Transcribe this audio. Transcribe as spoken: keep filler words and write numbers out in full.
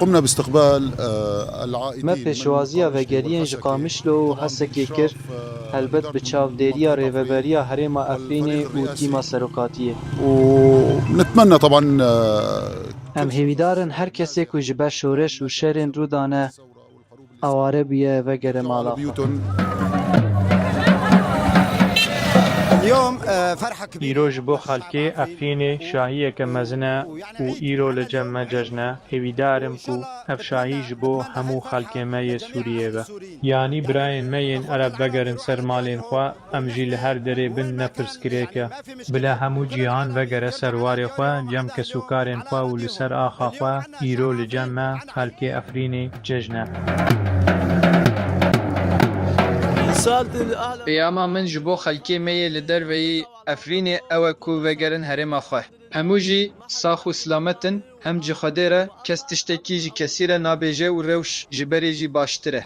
قمنا باستقبال، آه، العائدين. Me pêşwaziya vegeriyên ji Qamişlo û Hesekê kir, helbet bi çavdêriya Rêveberiya Herêma Efrînê û tîma serokatiyê. ونتمنى طبعا، آه، Em hêvîdar in her kesê ku ji ber şoreş û şerên rûdane aware bûye vegere mala xwe. Îro ji bo xelkê Efrînê şahiyeke mezin e û îro li cem me cejn e. Hêvîdar im ku ev şahî ji bo hemû xelkê me yê Sûriyê be. Yanî birayên me yên Ereb vegerin ser malên xwe, em jî li her derê bin ne pirsgirêk e. Bila hemû cîhan vegere ser warê xwe, cem kesûkarên xwe û li ser axa xwe îro li cem me, xelkê Efrînê, cejn e. Peyama min ji bo xelkê me yê li derveyî Efrînê ew e ku vegerin herêma xwe. Hemû jî sax û silamet in, hem ji Xwedê re kes tiştekî ji kesî re nabêje û rewş ji berê jî baştir e.